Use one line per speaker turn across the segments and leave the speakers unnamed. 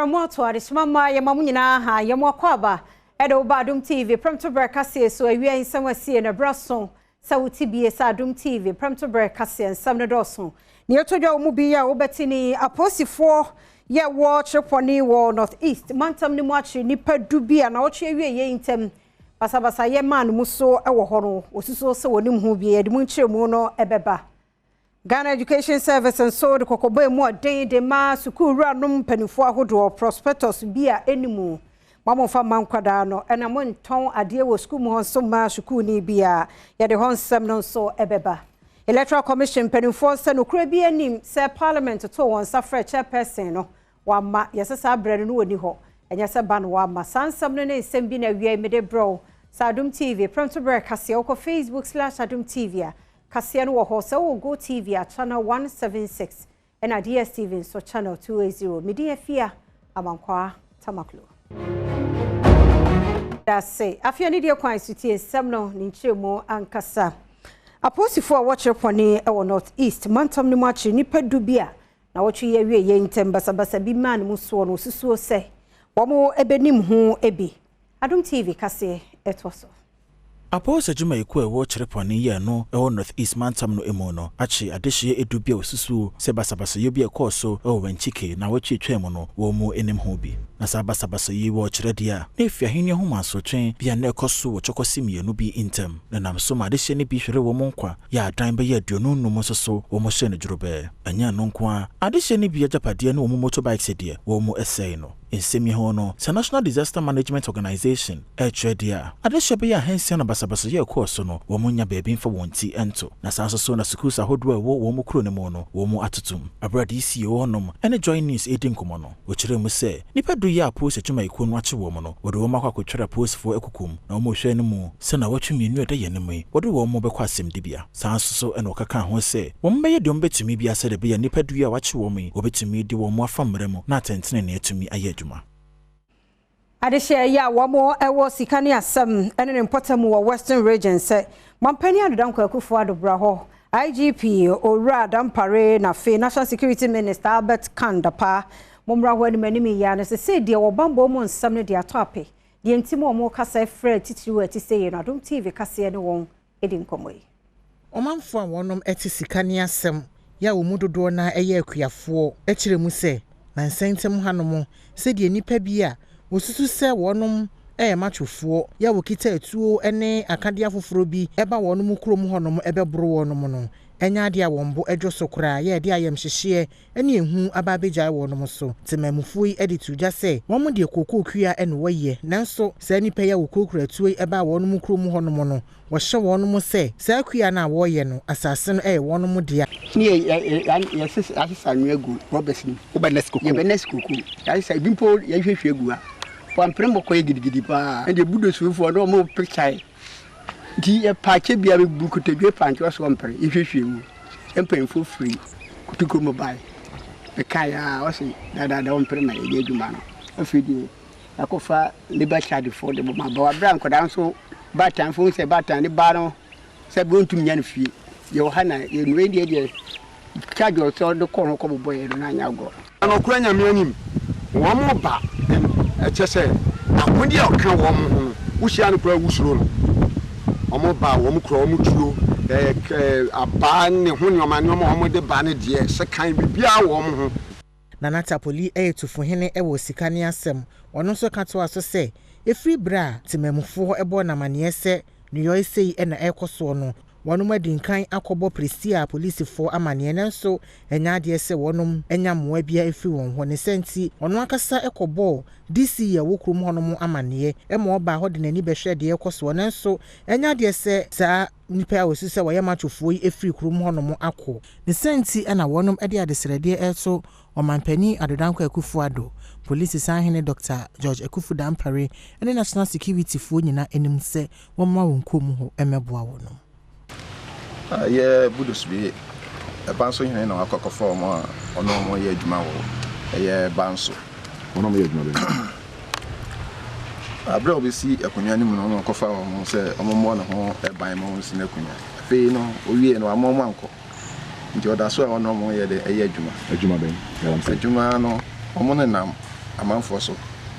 Mo adehyema mma, yɛma mo nyinaa ha. Yɛmo akɔ aba ɛde wo ba Adom TV Prɛmtoberɛ kaseɛ so. Awia nsɛm asie no berɛ so sɛ wote bie sɛ Adom TV Prɛmtoberɛ kaseɛ nsɛm no dɔɔso. Nea ɛtɔ dwa wɔ mu bi a wobɛte ni: apolisifoɔ yɛwɔ Chereponi wɔ North East mantam no mu akyere nnipa 10 bi a na wɔtwe awie yɛ ntɛm basabasa yɛ maa no mu so wɔ hɔ no, wɔsusuo sɛ wɔnim ho bi. Yɛde mu nkyerɛmu no ɛbɛba. Ghana Education Service nso de kɔkɔbɔ mu ɔden de ma sukuu wuranom mpanimfoɔ ahodoɔ: prospectus bi a ɛnimu mamomfa ma nkwadaa no, ɛna montɔn adeɛ wɔ sukuu mu hɔ nso ma sukuuni bi a yɛde hɔ nsɛm no nso ɛbɛba. Electoral Commission mpanimfoɔ sɛ nokora bi anim sɛ Parliament to wɔn nsa frɛ chairperson no, wama yɛsɛ saa berɛ no no wɔni hɔ, ɛnyɛ sɛ ba no wama. Saa nsɛm no ne nsɛm bi na awia mede brɛw sɛ Adom TV Prɛmtoberɛ kaseɛ. Wokɔ Facebook/Adom TV a, kaseɛ no wɔ hɔ. Sɛ wowɔ Go TV a, channel 176, ɛna DSTV nso channel 280. Mede Afia Amankwaa Tamaklo ase. Afei ne deɛ kwan so tie nsɛm no ne nkyerɛmu ankasa. Apolisifoɔ a wɔkyerɛ pɔne wɔ North East mantam no mu akyere nnipa 10 bi a na wɔtwe yɛ awie yɛ ntɛm basabasa bi maa ne mu soɔ no, osusuo sɛ wɔn bɛnim ho bi. Adom TV kaseɛ ɛtoa so.
Apolisi adwumayɛkuo a ɛwɔ Chereponi yɛ no ɛwɔ North East mantam no mu no akye adehyeɛ 10 bi a wɔsusuo sɛ basabasayɛ bi a ɛkɔɔ so ɛwɔ Wenchike na wɔatwi twɛn mu no, wɔn mu anim ho bi. Na saa basabasayɛ yi wɔ kyerɛ deɛ a na efi ahenni ho mansotwe bi a na ɛkɔ so wɔ kyɔkɔsi mmienu bi ntam na nam so ma adehyeɛ no bi hwere wɔn nkwa yɛ adan bɛyɛ 25 nso so wɔn hyɛ no dworobɛɛ. Ɛnyɛ no nko a, adehyeɛ no bi agyapadeɛ ne wɔn motorbikes deɛ wɔn mu ɛsɛe no. Nsɛm yi ho no sɛ National Disaster Management Organization ɛrekyerɛ deɛ a adehyɛ bɛyɛ 600 na basabasayɛ ɛkɔɔ so no, wɔn nya baabi mfa wɔn ti nto. Na saa nso so na schools ahodoɔ a ɛwɔ wɔn mu kuro no mu no, wɔn mu atotom. Abere DC wɔ hɔnom ɛne Joy News edi nkɔmmɔ no, wɔkyerɛ mu sɛ nnipa 10 yi a apolisi adwumayɛkuo no akye wɔn no, wɔde wɔn akɔ akɔtwere apolisifoɔ akukum na wɔn rehwɛ no mu sɛ na wɔtwe 2 a ɛda yɛn anim yi, wɔde wɔn bɛkɔ asɛmdibea. Saa nso so ɛna wɔkeka ho sɛ wɔn bɛyɛ deɛ wɔn bɛtumi bi asɛ de bɛyɛ nnipa 10 yi a wɔakye wɔn yi, wɔbɛtumi de wɔn afa mmerɛ mu na atɛntene ne atumi ayɛ adwuma.
Adehyɛ yi a wɔn wɔ sika ne asɛm ne ne mpɔtam wɔ Western Region sɛ mampanin Addo Dankwa Akufo Addo bra hɔ, IGP Owura Dampare na afei National Security Minister Albert Kan Dapaah, mommra hɔ anim anim yi a no sɛ sɛ deɛ wɔbambɔ mu nsɛm no de atɔ apɛ deɛ nti mu wɔn kasa frɛ titiri wɔ ɛte sɛ yɛ no. Adom TV kaseɛ ne wɔn di nkɔmmɔ yi.
Ɔmanfoɔ a wɔnom te sika ne asɛm yɛ a wɔn mu dodoɔ no yɛ akuafoɔ kyerɛ mu sɛ nansa ntam hanom, sɛdeɛ nnipa bi a wɔsusu sɛ wɔnom yɛ matwofoɔ yɛ a wɔkita atuo ne akadeɛ afoforɔ bi ba wɔnom kurom hɔnom bɛboro wɔnom no, ɛnyɛ adeɛ a wɔn bo dwo so koraa, yɛ ɛde ayamhyehyeɛ ne ehu aba abɛgyae wɔnom so. Temamufoɔ yi de to dwa sɛ wɔn deɛ, kookoo kua na wɔyɛ, nanso saa nnipa yi a wɔkurakura atuo yi ba wɔnom kurom hɔnom no, wɔhyɛ wɔnom sɛ saa kua no a wɔreyɛ no, asase no yɛ wɔnom dea.
Ne yɛasesa anwea gu rɔbɛs no mu.
Wobɛnɛs koko.
Yɛbɛnɛs koko, yɛasesa ebi mpo, yɛhwehwɛ gu ha wampere mmɔkɔ yɛ gidigidi paa. Ɛnde budosufoɔ no ɔmo pekyae nti yɛpaakyɛ bia bɛbu kotodwe pankyɛ ɔso ɔmpere yɛhwehwɛ mu. Mpanyinfoɔ firi kutukurom mu bae bɛkae a ɔse dadaada ɔmpere ma yɛnyɛ adwuma no. Afei deɛ yɛakɔfa labour charge foɔ de bɔ ma ba wabrɛ a nkwadaa nso baatan fo sɛ baatan ne ba no sɛ bi ɔntumi nya no fie. Yɛwɔ ha na yɛnue deɛ charge ɔsɛ ɔde kɔ ho kɔbobɔ yɛ no na anyɛ agorɔ.
Anɔkora Nyame anim, wɔn mo ba ɛkyɛ sɛ akodeɛ a ɔka wɔn ho no, wohyia no koraa wusuro no. Wɔn ba, wɔn kura wɔn tuo, ɛɛ ɛɛ abaa ne ho nneɛma nneɛma a wɔn de ba ne deɛ sekan biribiara wɔ wɔn ho.
Nana Tapoli yɛ tufohene wɔ sika ne asɛm. Ɔno nso ka toa so sɛ ɛfiri berɛ a temamufoɔ bɔ n'amanneɛ sɛ nneyɔe sei na ɛrekɔ soɔ no, wɔnom adi nkan akɔbɔ Prestea apolisifoɔ amanneɛ, nanso ɛnyɛ adeɛ sɛ wɔnom anya mmoa biara ɛfiri wɔn hɔ. Ne sɛ nti ɔno ankasa kɔbɔɔ DC a ɛwɔ kurom hɔnom amanneɛ ma ɔbaa hɔ de n'ani bɛhwɛ deɛ ɛrekɔ soɔ, nanso ɛnyɛ adeɛ sɛ saa nnipa a wɔsi sɛ wɔyɛ matwofoɔ yi ɛfiri kurom hɔnom akɔ. Ne sɛ nti ɛna wɔnom de adesrɛdeɛ ɛreto Ɔmampanin Addo Dankwa Akufo Addo, Polisi Sanhene Dr George Akuffo Dampare ne National Security foɔ nyinaa anim sɛ wɔmma wɔn kurom hɔ mmɛboa wɔnom.
Ɛyɛ Budosbi ɛba nso hene na wakɔ akɔfa wɔn a ɔne wɔn yɛ adwuma wɔ ɛyɛ ba nso.
Wɔn a wɔyɛ adwuma bɛn?
Abere a wɔbɛsi akonnwa no mu no, ɔno ɔkɔfa wɔn sɛ wɔn mmɔ ne ho ban ma wɔn si n'akonnwa. Afei no, owie no, ama wɔn ankɔ. Nti ɔda so a ɔne wɔn yɛ de ɛyɛ adwuma.
Adwuma bɛn? Galamsey.
Adwuma no, wɔn nenam. amanfoɔ so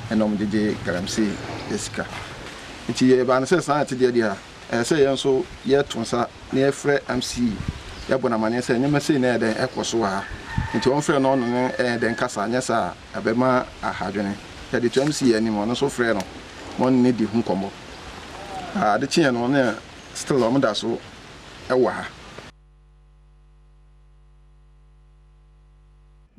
ɛna wɔn gyegye galamsey sika. Nti yɛbaa no sɛ saa ɛte deɛ a, ɛyɛ sɛ yɛn nso yɛto nsa na yɛfrɛ MCE, yɛbɔ no amanneɛ sɛ nneɛma sei na ɛyɛ dɛn ɛkɔ so wɔ ha. Nti wɔmfrɛ no, ɔno ne ɛyɛ dɛn kasa, nyɛ saa a ɛbɛma ahadwene. Yɛde to MCE anim, ɔno nso frɛ no ma ɔne ne di ho nkɔmmɔ. Ade kyeeɛ no, ne still wɔn da so ɛwɔ ha.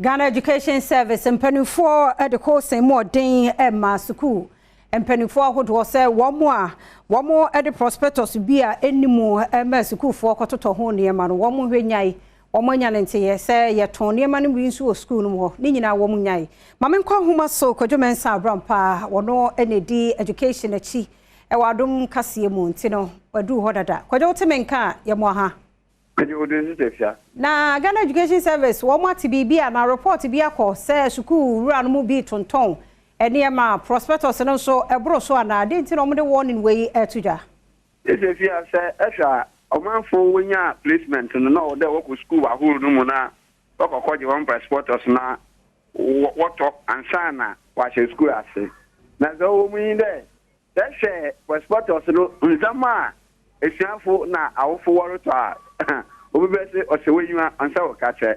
Ghana Education Service mpanimfoɔ de kɔɔsɛn mu ɔden ma sukuu mpanimfoɔ ahodoɔ sɛ wɔn a wɔn de prospectus bi a ɛnim ma sukuufoɔ kɔtotɔ ho nneɛma no, wɔn hwɛ nyae. Wɔn anya ne nteyɛ sɛ yɛtɔn nneɛma no bi nso wɔ sukuu no mu hɔ ne nyinaa, wɔn nyae. Maame nkɔ ahoma so, Kwadwo Mensah Abrampa, wɔno na di education akyi ɛwɔ Adom kaseɛ mu, nti no waduru hɔ dada. Kwadwo, wote me nka a, yɛmmɔ ha. Na Ghana Education Service wɔn ate biribi a na report bi akɔ sɛ sukuu wura no mu bi tontɔn nneɛma, prospectus no nso ɛboro so anaa adeɛ, nti na wɔde warning wei ɛto dwa?
Ɛsɛ fi a sɛ ɛhwɛ a, ɔmanfo wonya placement no na ɔwɔ dɛ wɔkɔ sukuu ahorow no mu na wɔkɔkɔgye wɔn prospectus na wɔtɔ ansa na wɔahyɛ sukuu ase. Na sɛ ɔwɔ mu yi dɛ sɛ ɛhwɛ prospectus no, ndzɛmba a esuafo na awofo wɔrotɔ a, obi bɛse ɔsɛ w'enyiwa ɔnsɛ wo kakyɛ.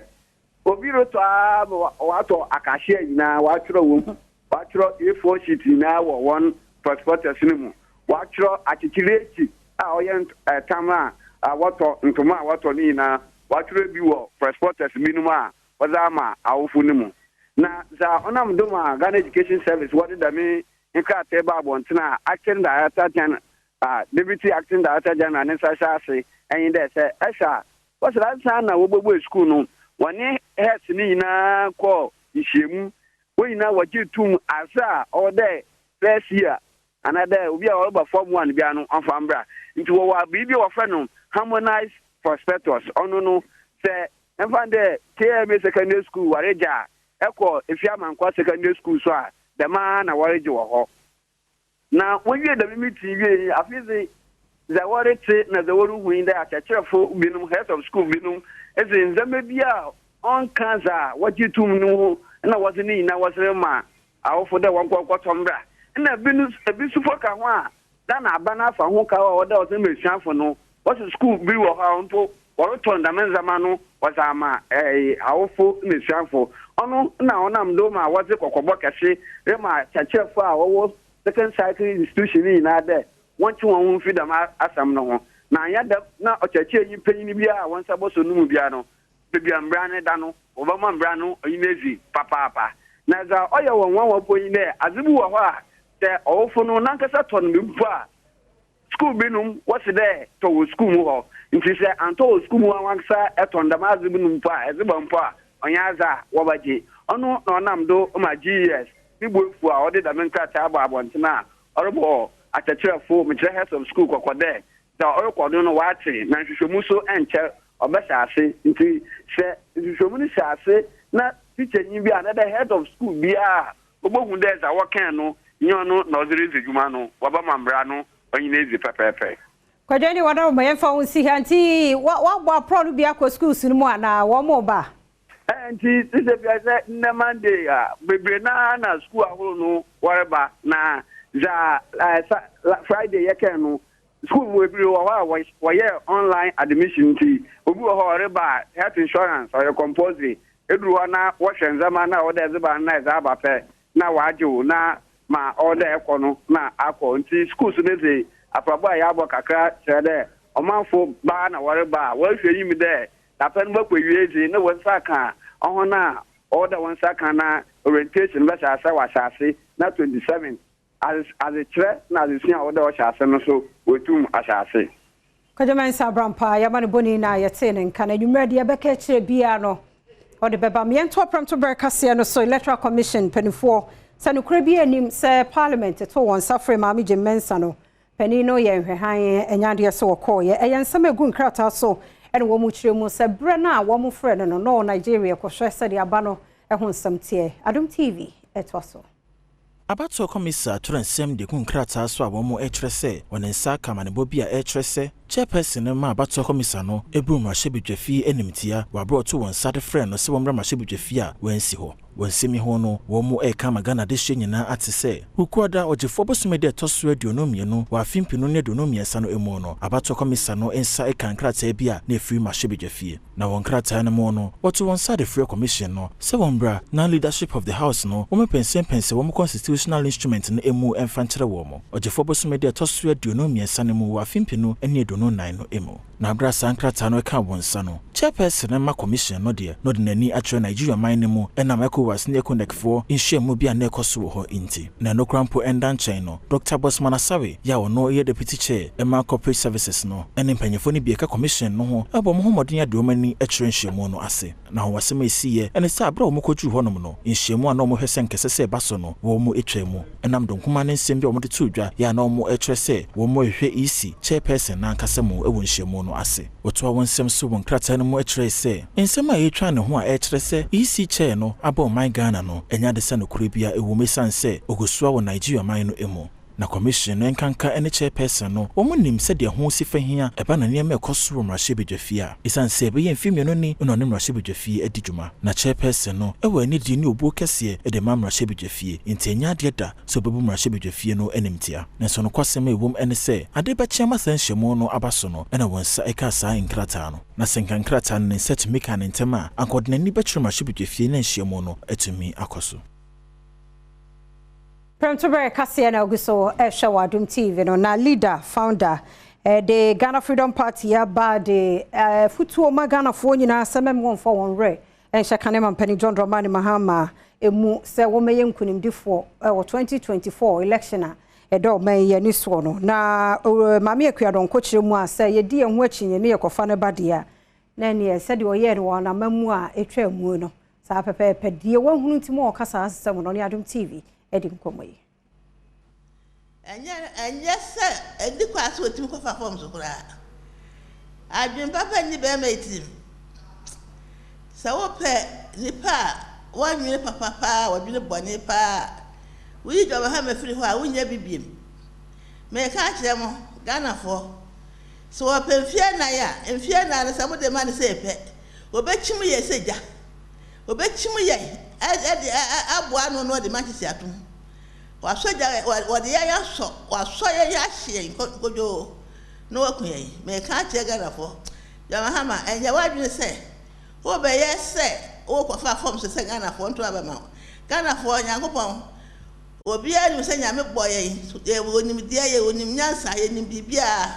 Obi rotɔ a ma watɔ akahyia nyinaa, watwerɛ wɔ mu, watwerɛ A4 sheet nyinaa wɔ wɔn prospectus no mu, watwerɛ akyekyere akyi a ɔyɛ tam a wɔtɔ, ntoma a wɔtɔ no nyinaa, watwerɛ bi wɔ prospectus binom a wɔdze ama awofo no mu. Na dza ɔnam do ma Ghana Education Service wɔde dɛm nkrataa ba abɔnten a acting director general, deputy acting director general ne nsa hyɛ ase ɛnye dɛ sɛ ɛhwɛ a, wɔsɛ ansa na wɔbɛbue sukuu no, wɔne heads no nyinaa kɔɔ nhyiamu. Wɔn nyinaa wɔgye tum adze a ɔwɔ dɛ first year anaadɛ obi a ɔreba form one bia no ɔmfa mbra. Nti wɔwɔ biribi a wɔfrɛ no harmonized prospectus. Ɔno no, sɛ ɛmfa dɛ KMA Secondary School wɔregye a, ɛkɔ Efi Amankwa Secondary School so a, dɛm na wɔregye wɔ hɔ. Na wɔwie dɛm meeting wie yi, afei dze dza wɔrete na dza wɔrehu yi dɛ akyerɛkyerɛfo binom, heads of school binom, ɛdze ndzɛmba bi a ɔnka dza wɔgye tum no ho na wɔdze ne nyinaa wɔdze ma awofo dɛ wɔnkɔ nkɔtɔ mbra. Na ebi ebi nso fo ka ho a Ghana aba no afa ho ka a wɔdɛ wɔdze ma esuafo no, wɔsi school bi wɔ hɔ a mpo wɔrotɔn dɛm ndzɛmba no wɔdze ama awofo na esuafo. Ɔno na ɔnam do ma wɔdze kɔkɔbɔ kɛse rema akyerɛkyerɛfo a wɔwɔ second cycle institution no nyinaa dɛ wɔntwe wɔn ho mfi dɛm asɛm no ho, na anyɛ dɛm na ɔkyerɛkyerɛnyi panyin biara a wɔn nsa bɔsɔ no mu biara no, beebi a mbra no da no, wɔbɛma mbra no ɔnye no edzi papaapa. Na dza ɔyɛ wɔn nwanwa mpo nye dɛ adze bi wɔ hɔ a sɛ ɔwofo no nankasa tɔ no bi mpo a, skuul binom wɔsi dɛ tɔ wɔ skuul mu hɔ. Nti sɛ antɔ wɔ skuul mu hɔ a, wankasa ɛtɔn dɛm adze binom mpo a, ɛdze ba mpo a, ɔnyɛ adze a wɔbɛgye. Ɔno na ɔnam do ma GES ne bo efu a ɔde dɛm nkrataa bɔ abɔnten a ɔrebɔ akyerɛkyerɛfo, mekyerɛ heads of school, kɔkɔ dɛ dza ɔrekɔ do no wɔate, na nhwehwɛmu so nkyɛr ɔbɛhyɛ ase. Nti sɛ nhwehwɛmu no hyɛ ase na teachernyi bi a na dɛ head of school biara a obohu dɛ dza wɔkɛn no nyɛ ɔno na ɔdze ridzi dwuma no, wɔbɛma mbra no ɔnye no edzi pɛpɛɛpɛ.
Kwadwo ne wɔdɔ ma yɛmfa wo nsi ha. Nti woabɔ aprɔ no bi akɔ schools no mu anaa wɔn mo ba?
Nti sɛ bia sɛ nnɛ Monday a, bebree naa na school ahorow no wɔreba. Na dza Friday yɛkɛn no, school mu bebree wɔ hɔ a wɔyɛ online admission, nti obi wɔ hɔ a ɔreba a, health insurance ɔyɛ compulsory. Eduru hɔ na wɔhwɛ ndzɛmba na ɔwɔ dɛ ɛdze ba no na ɛdze aba pɛ na wɔagye wo na ma ɔwɔ dɛ ɛkɔ no na akɔ. Nti schools no dze aprabɔ a yɛabɔ kakra kyerɛ dɛ ɔmanfo baa na wɔreba a, wɔrehwɛ enyim dɛ dapɛ no bɛkɔ ewie dze ne wɔn nsa ka ɔhɔn a ɔwɔ dɛ wɔn nsa ka, na orientation bɛhyɛ ase, wɔahyɛ ase na 27 adzekyerɛ na adzesua a ɔwɔ dɛ ɔhyɛ ase no so wɔtum ahyɛ ase.
Kwadwo Mensah Abrampa, yɛma no bɔni na yɛtee ne nka no. Anwummerɛ deɛ yɛbɛka akyerɛ biara no, ɔde bɛba. Mmiɛnto aprɛmto berɛ kaseɛ no so, Electoral Commission mpanimfoɔ sɛ nokorɛ bi anim sɛ Parliament to wɔn nsa frɛ Maame Jean Mensa no, panin no yɛ nhwɛhan ɛnya adeɛ sɛ wɔkɔɔyɛ. Ɛyɛ nsɛm a ɛgu nkrataa so ɛne wɔn kyerɛ mu sɛ berɛ no a wɔn frɛ no no, na Nigeria kɔhwɛ sɛdeɛ aba no ɛho nsɛm teɛ. Adom TV ɛtoa so.
Abatoɔ kɔmisa atwerɛ nsɛm de gu nkrataa so a wɔn kyerɛ sɛ wɔn nsa aka amanebɔ bi a ɛkyerɛ sɛ chairperson no ma abatoɔ kɔmisa no ebu mmarahyɛbadwafie animtia wɔ abere ɔto wɔn nsa de frɛ no sɛ wɔmmra mmarahyɛbadwafie a wɔansi hɔ. Wɔ nsɛm yi ho no, wɔn reka ama Ghana adehyeɛ nyinaa ate sɛ, Wukuada ɔgyefoɔ bosome da ɛtɔ so 22 wɔ afe 2023 no mu no, abatoɔ kɔmisa no nsa ka nkrataa bi a na ɛfiri mmarahyɛbadwafie. Na wɔ nkrataa no mu no, wɔto wɔn nsa de frɛ commission no sɛ wɔn bra na leadership of the house no wɔmɛpɛnsɛmpɛnsɛ wɔn constitutional instrument no emu mfa nkyerɛ wɔn. Ɔgyefoɔ bosome da ɛtɔ so 23 no mu wɔ afe 2024 no mu. Na abere a saa nkrataa no ka wɔn nsa no, chairperson no ma commission no deɛ na ɔde n'ani akyerɛ Nigeria man no mu ɛnam ECOWAS ne ECONEC-foɔ nhyiamu bi a na ɛkɔ so wɔ hɔ nti. Na ɛno koraa mpo ɛnda nkyɛn no, Dr. Bosman Asare yɛ a ɔno yɛ deputy chair ɛma corporate services no ɛne mpanyinfoɔ no bi ɛka commission no ho ɛbɔ wɔn ho mmɔden ade wɔn ani kyerɛ nhyiamu no ase. Na wɔn asɛm a ɛsiiɛ ɛne sɛ abere a wɔn kɔduru hɔnom no, nhyiamu a na wɔhwɛ sɛ nkɛsɛ sɛ ɛba so no, wɔn mu atwa mu. Ɛnam dɔnkuma ne nsɛm bi a wɔde to dwa yɛ a na wɔn kyerɛ sɛ wɔn rehwehwɛ EC chairperson n'ankasa mu wɔ nhyiamu no ase. Wɔtoa wɔn nsɛm so wɔ nkrataa no mu kyerɛ sɛ nsɛm a yɛtwa ne ho a ɛkyerɛ sɛ EC chair no aba ɔman Ghana no ɛnyɛ ade sɛ nokorɛ bia ɛwɔ mu ɛsiane sɛ ɔgu soa wɔ Nigeria man no mu. Na commission no nkanka ne chairperson no wɔn nim sɛdeɛ ho si fa hia ɛba na nneɛma ɛkɔ so wɔ mmarahyɛbadwafie a ɛsiane sɛ ɛbɛyɛ mfe 2 ni na ɔne mmarahyɛbadwafie adi dwuma. Na chairperson no ɛwɔ anidie ne obuo kɛseɛ de ma mmarahyɛbadwafie, nti ɛnyɛ adeɛ da sɛ ɔbɛbu mmarahyɛbadwafie no animtia. Nanso nokwasɛm a ɛwɔ mu ne sɛ ade bɛkyɛ ama saa nhyiamu no aba so no ɛna wɔn nsa ɛka saa nkrataa no. Na sɛ nka nkrataa no ne nsa tumi ka ne ntɛm a, anka ɔde n'ani bɛkyerɛ mmarahyɛbadwafie na nhyiamu no atumi akɔ so.
Prɛmtoberɛ kaseɛ na ogu so ɛhwɛ wɔ Adom TV no. Na leader founder de Ghana Freedom Party aba de futuo ma Ghanafoɔ nyinaa sɛ mɛm wɔmfa wɔn werɛ ɛnhyɛ kane mampanin John Dramani Mahama emu sɛ wɔmɛyɛ nkonimdifoɔ ɛwɔ 2024 election a ɛdɔ ɔman yi ani soɔ no. Na Maame Akua Dɔnko kyerɛ mu a sɛ yɛdi yɛn ho akyi ne yɛkɔfa no ba deɛ a, na ɛneɛ sɛdeɛ ɔyɛɛ no wɔ anama mu a ɛtwa mu no saa pɛpɛɛpɛ deɛ wɔahunu nti mu a ɔka saa asɛm no ne Adom TV ɛdi nkɔmmɔ yi.
Ɛnyɛ sɛ ɛdi kɔ ase wɔtumi kɔfa fam so koraa. Adwene papa nni bɛrima yi tirim. Sɛ wopɛ nipa a wɔnwene papa paa, wɔdwene bɔne paa, woyi John Mahama firi hɔ a, wonyɛ bi biem. Meka akyerɛ mo, Ghanafoɔ, sɛ wɔpɛ mfeɛ 4 a, mfeɛ 4 no sɛ mode ma no sɛ ɛpɛ, wɔbɛkyim yɛ sɛ gya. Wɔbɛkyim yɛ ɛde aboa ano na wɔde mankyese atom. Wasɔ gya, wɔde yɛn asɔ, wasɔ yɛn ahye yɛn kodwoo na waku yɛn. Meka akyerɛ Ghanafoɔ, John Mahama, ɛnyɛ w'adwene sɛ wobɛyɛ sɛ wokɔfa fam so sɛ Ghanafoɔ nto aba ma wo. Ghanafoɔ, Nyankopɔn, obiara nim sɛ Nyame bɔ yɛn, yɛwɔ nimdeɛ, yɛwɔ nim nyansa, yɛnim biribiara.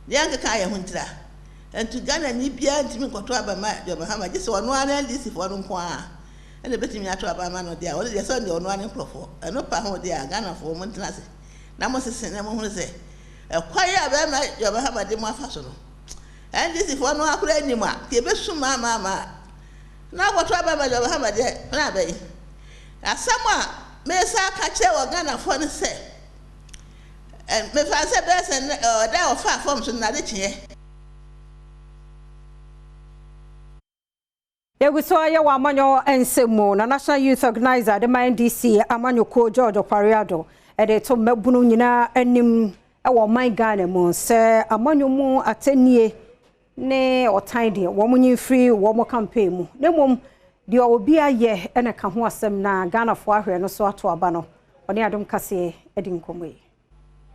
Deɛ nkeka yɛn ho ntira. Nti Ghana ni biara ntumi nkɔto aba ma John Mahama, gye sɛ ɔno ara ne NDC foɔ no nko ara ɛna ebɛtumi ato aba ama no deɛ a, ɔno deɛ sɛ ɔno deɛ ɔno ara ne nkurɔfoɔ. Ɛno pa ho deɛ a, Ghanafoɔ mo ntena ase na mo sese na mo hunu sɛ ɛkwan a bɛrima John Mahama de mo afa so no, NDC foɔ no akora anim a, nti ebɛsum maamaama na akɔto aba ma John Mahama deɛ na abɛyi. Asɛm a mesa aka kyerɛ wɔ Ghanafoɔ no sɛ, mefa sɛ bɛyɛ sɛ ɔda a ɔfaa fam so no n'ade kyeɛ.
Yɛgu so ayɛ wɔ amanyɔ nsɛm mu na National Youth Organizer de ma NDC amanyɔkuo George Opare Addo ɛde to mmabunu nyinaa anim ɛwɔ ɔman Ghana mu sɛ amanyɔ mu atɛnie ne ɔtan deɛ wɔn nyi mfiri wɔn campaign mu, na mmom deɛ obi ayɛ ɛna ka ho asɛm na Ghanafoɔ ahwɛ no so ato aba no. Ɔne Adom kaseɛ ɛdi nkɔmmɔ yi.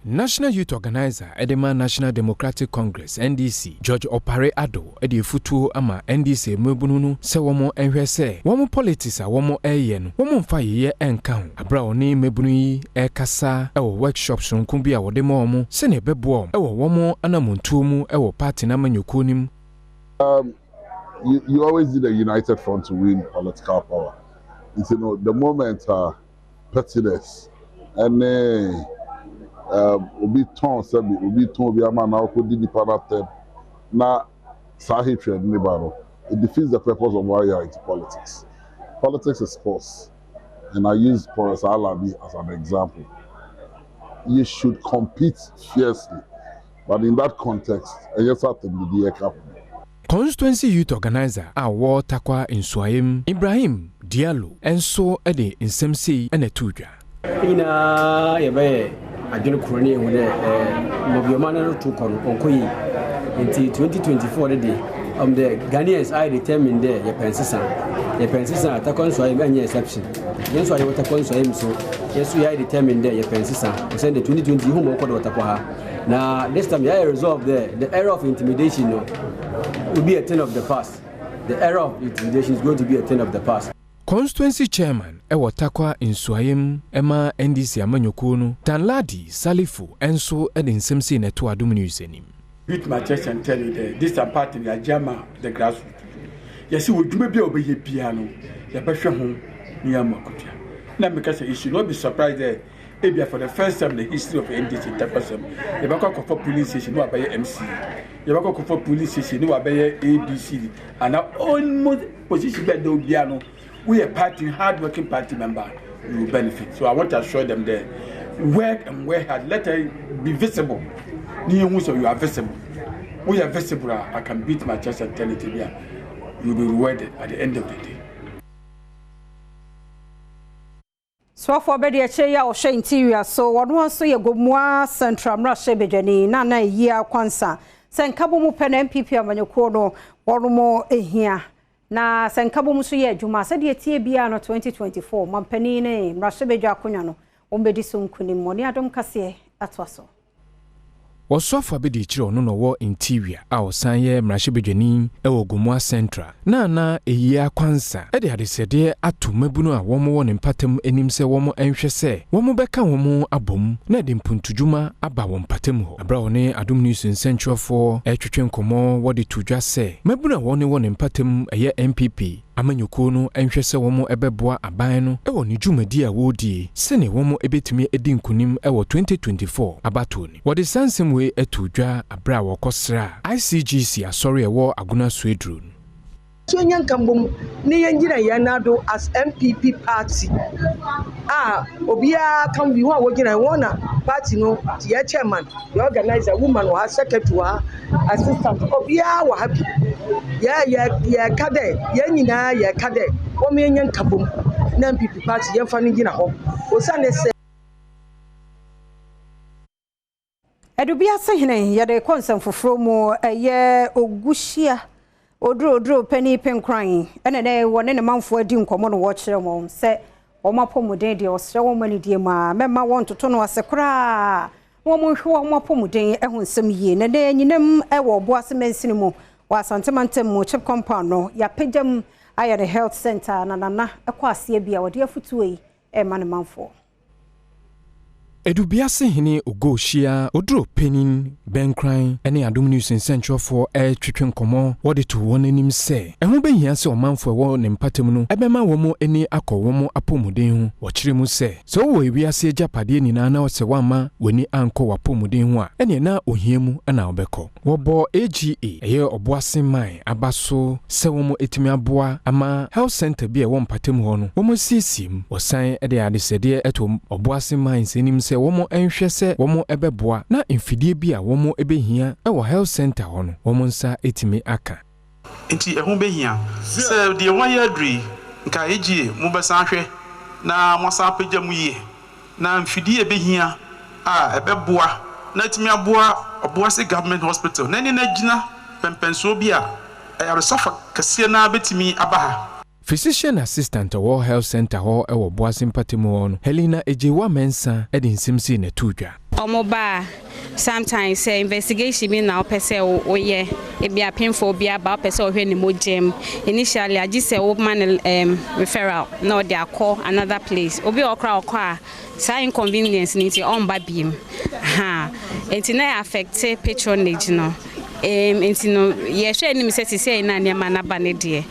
National Youth Organizer ɛde ma National Democratic Congress NDC George Opare Addo ɛde efutuo ama NDC mmabunu no sɛ wɔn nhwɛ sɛ wɔn politics a wɔn ɛreyɛ no wɔn mfa yeyɛ ɛnka ho. Abere a ɔne mmabunu yi ɛrekasa ɛwɔ workshop sononko bi a wɔde ma wɔn sɛnea ɛbɛboa wɔn ɛwɔ wɔn anamontuo mu ɛwɔ party n'amanyɔkuo no mu.
You always need a united front to win political power. The moment pettiness and obi tɔn sɛbi obi tɔn obi ama na ɔkɔ di nipa n'atɛm na saa hatred ne ba no, it defeats the purpose of why you are into politics. Politics is sports, and I use Professor Alabi as an example. You should compete fiercely, but in that context, and yes, I
Constituency Youth Organizer a wɔwɔ Tarkwa Nsuaem, Ibrahim Diallo, nso de nsɛm sei na ɛtoo dwa.
Nyinaa yɛbɛyɛ adwene koro ne yɛhu dɛ mmɔbiɔma no to kɔ no ɔnkɔ yie, nti 2024 no de dɛ Ghanaians ayɛ determined dɛ yɛpɛ nsesa. Yɛpɛ nsesa a Tarkwa Nsuaem ɛnyɛ exception. Yɛn nso a yɛwɔ Tarkwa Nsuaem so, yɛn nso yɛayɛ determined dɛ yɛpɛ nsesa. Osiandɛ 2020 yehu ma ɔkɔ do wɔ Tarkwa ha. Na this time yɛayɛ resolve dɛ the era of intimidation no will be a thing of the past. The era of intimidation is going to be a thing of the past.
Constituency Chairman wɔ Tarkwa Nsuaem ma NDC amanyɔkuo no, Danladi Salifu nso de nsɛm sei na ɛtoo Adom News anim.
Beat my chest and tell you dɛ this time party no yɛagye ama the grassroot. Yɛse wɔ dwuma bi a wɔbɛyɛ biara no yɛbɛhwɛ ho na yɛama akatua. Na meka sɛ you should not be surprised dɛ ebia for the first time in the history of NDC Ntakwasɛm yɛbɛkɔ akɔfa polling station na wabɛyɛ MC, yɛbɛkɔ akɔfa polling station na wabɛyɛ ABCD anaa almost position bi a ɛda obiara no woyɛ party hard working party member you will benefit. So I want to assure them that work and work hard let her be visible. Ne yɛn hu sɛ you are visible. Woyɛ visible a I can beat my chest and tell it bi a you will be rewarded at the end of the day.
Soafoɔ abadiakyire yi a ɔhwɛ Interior so, ɔno nso yɛ Gomoa Central mmarahyɛbadwani, Nana Ayia Quansah, sɛ nkabom pɛ na NPP amanyɔkuo no wɔnom hia na sɛ nkabom nso yɛ adwuma sɛdeɛ ɛteɛ biara no 2024 mampanin ne mmarahyɛbadwa akonnwa no wɔbɛdi so nkunim. Wɔne Adom Kaseɛ atoa so.
Ɔsoafo abadiakyiri a ɔno na ɔwɔ Interior a ɔsan yɛ mmarahyɛbadwani wɔ Gomoa Central na na Ayia Quansah de adesrɛdeɛ ato mmabunu a wɔn wɔ ne mpatam anim sɛ wɔn nhwɛ sɛ wɔn bɛka wɔn ho abom na ɛde mpuntudwuma aba wɔn mpatam hɔ. Berɛ a ɔne Adom News nsɛnkyerɛwfoɔ retwetwe nkɔmmɔ wɔde too dwa sɛ mmabunu a wɔn wɔ ne mpatam ɛyɛ NPP Amanyɔkuo no nhwɛ sɛ wɔn bɛboa aban no wɔ ne dwumadie a wɔredie sɛdeɛ wɔn bɛtumi adi nkunim wɔ 2024 abatoɔ no mu. Wɔde saa nsɛm wei too dwa berɛ a wɔkɔsraa ICGC asɔre a ɛwɔ Agona Suaduro no.
So yɛnyɛ nkabom na yɛngyina yɛn nan do as NPP party a obiara ka ho bi, hɔn a wogyina hɔn na party no yɛ chairman, yɛ organizer, woman wɔ ha, secretary wɔ ha, assistant, obiara wɔ ha bi. Yɛ yɛ yɛka dɛ yɛn nyinaa yɛka dɛ wɔn yɛnyɛ nkabom na NPP party yɛmfa no ngyina hɔ osiandɛ sɛ.
Adubiase hene yɛde kɔ nsɛm foforɔ mu ɛyɛ Oguhyia Oduroduro panin Penkran ɛna nɛ wɔne ne manfoɔ adi nkɔmmɔ no wɔkyerɛ wɔn sɛ wɔn apɔmuden deɛ ɔsrɛ wɔn anidie mu a mɛma wɔn ntoto no ase koraa na wɔn nhwɛ wɔn apɔmuden ho nsɛm yie na nɛ nyinam wɔ Ɔboase mansini mu wɔ Asante mantam mu CHPS compound no yɛapagya mu ayɛ ne health center na nana ɛkɔ aseɛ bi a wɔde afotuo yi ɛma ne manfoɔ.
Edubiase hene Ogohyia Oduro panin Bɛnkran ne Adom News nsɛnkyerɛwfoɔ retwetwe nkɔmmɔ wɔde too wɔn anim sɛ ɛho bɛhia sɛ ɔmanfoɔ a ɛwɔ ne mpatam no bɛma wɔn ani akɔ wɔn apɔmuden ho. Wɔkyerɛ mu sɛ, sɛ wowɔ ewiase agyapadeɛ nyinaa na sɛ woamma w'ani ankɔ w'apɔmuden ho a, ɛneɛ na ohia mu na wobɛkɔ. Wɔbɔɔ AGA, ɛyɛ Ɔboase Man aba so sɛ wɔatumi aboa ama Health Centre bi a ɛwɔ mpatamu hɔ no wɔasiesie mu. Wɔsan de adesrɛdeɛ to Ɔboase Mines anim sɛ wɔnhwɛ sɛ wɔbɛboa na mfidie bi a wɔbɛhia wɔ Health Centre hɔ no wɔn nsa atumi aka.
Nti ɛho bɛhia sɛ deɛ wɔayɛ aduru yi, nka AGA mobɛsan ahwɛ na moasan apagya mu yie na mfidie a ɛbɛhia a ɛbɛboa na atumi aboa Obuasi Government Hospital na ɛne no agyina pɛmpɛnsoɔ bi a ayaresafa kɛseɛ no ara bɛtumi aba ha.
Physician Assistant a ɔwɔ Health Centre hɔ wɔ Obuasi mpatamu hɔ no, Helena Agyewa Mensah de nsɛm sei na ɛtoo dwa.
Ɔmo ba a, sometimes sɛ investigation bi na wopɛ sɛ woyɛ, ebi apemfoɔ bi aba wopɛ sɛ ɔhwɛ ne mogya mu, initially agye sɛ woma no referral na ɔde akɔ another place. Obi wɔ hɔ koraa ɔkɔ a, saa inconvenience no nti ɔmba biem. Ha, nti na ɛ affect patronage no. Nti no yɛhwɛ anim sɛ sesei na nneɛma no aba ne deɛ,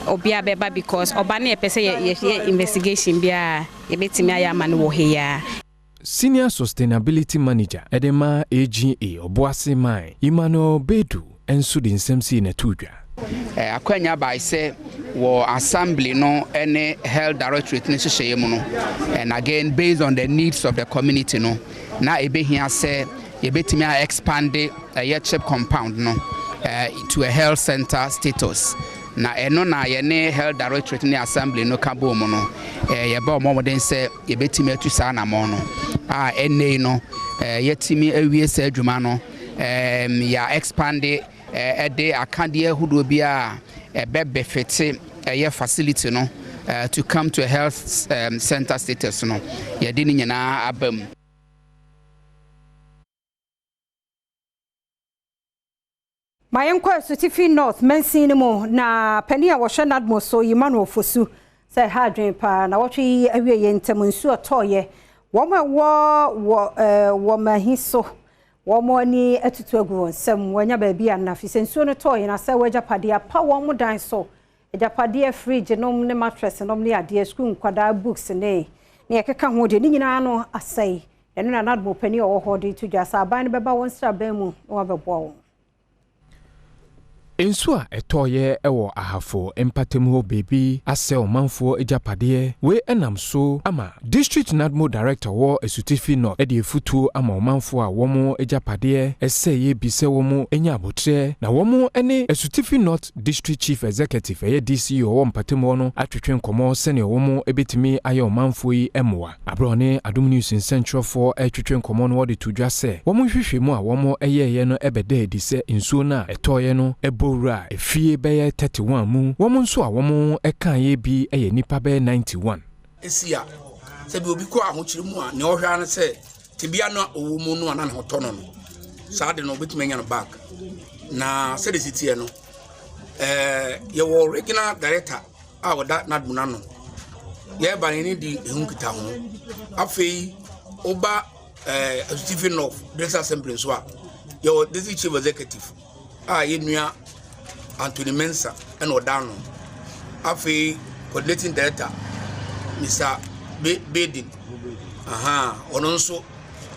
obiara bɛba because ɔba no yɛpɛ sɛ yɛyɛ investigation biara yɛbɛtumi ayɛ ama no wɔ ha yi ara.
Senior Sustainability Manager de ma AGA Ɔboase Man, Emmanuel Bedu nso de nsɛm sei na ɛtoo dwa.
Akwanya bae sɛ wɔ assembly no ne health directorate no nhyehyɛeɛ mu no, and again based on the needs of the community no, na ɛbɛhia sɛ yɛbɛtumi a expand ɛyɛ CHPS compound no to a health center status. Na ɛno na yɛne health directorate ne assembly no ka bɔɔ mu no, yɛbɛ ɔmɔ mmɔden sɛ yɛbɛtumi atu saa anammɔn no a ɛnnɛ yi no yɛtumi awie saa adwuma no, yɛ expand ɛde akadeɛ ahodoɔ bi a ɛbɛ befite ɛyɛ facility no to come to a health center status no, yɛde ne nyinaa aba mu.
Ma yɛnkɔ Asutifi North mansin no mu na panin a wɔhwɛ NADMO so Emmanuel Fosu sɛ ɛha adwene paa na wɔtwe yi awieɛ ntam nsuo tɔɔyɛ wɔn a ɛwɔ wɔ wɔ mahi so wɔn ani atutu agu wɔn nsam wɔanya baabi a na fi sɛ nsuo no tɔɔyɛ na sɛ wɔagyapadeɛ apa wɔn dan so agyapadeɛ fridge nom ne mattress nom ne adeɛ sukuu nkwadaa books ne ne ɛkeka ho deɛ ne nyinaa no asɛe. Ɛno na NADMO panin a ɔwɔ hɔ de to dwa sɛ aban no bɛba wɔn sraban mu na wɔabɛboa wɔn.
Nsuo a ɛtɔeɛ wɔ Ahafo mpatamu hɔ baabi asɛe ɔmanfoɔ agyapadeɛ. Wei nam so ama District NADMO Director wɔ Asutifi North de afutuo ama ɔmanfoɔ a wɔn agyapadeɛ sɛeɛ bi sɛ wɔn nya aboterɛ na wɔn ne Asutifi North District Chief Executive ɛyɛ DCE ɔwɔ mpatamu hɔ no atwetwe nkɔmmɔ sɛdeɛ wɔn bɛtumi ayɛ ɔmanfoɔ yi mmoa. Bere a ɔne Adom News nsɛnkyerɛwfoɔ retwetwe nkɔmmɔ no ɔde too dwa sɛ wɔn nhwehwɛmu a wɔyɛeɛ no bɛdaa adi sɛ nsuo no a ɛtɔeɛ no bɔ wuraa efie bɛyɛ 31 mu, wɔn nso a wɔkaeɛ bi yɛ nnipa bɛyɛ 91.
Si a, sɛ bi obi kɔ ahokyere mu a, nea ɔhwɛ ara ne sɛ tebea no a ɔwɔ mu no a na ne ho tɔ no no, saa de no obetumi anya no back. Na sɛdeɛ si teɛ no, ɛɛ yɛwɔ regional director a ɔda n'adom no ano. Yɛreba no, yɛne di ho nkitaho. Afei, woba ɛɛ Asutifi North District Assembly nso a, yɛwɔ District Chief Executive a yɛn nua Anthony Mensah ɛna ɔda ano. Afei, Coordinating Director Mr. Bedin, aha, ɔno nso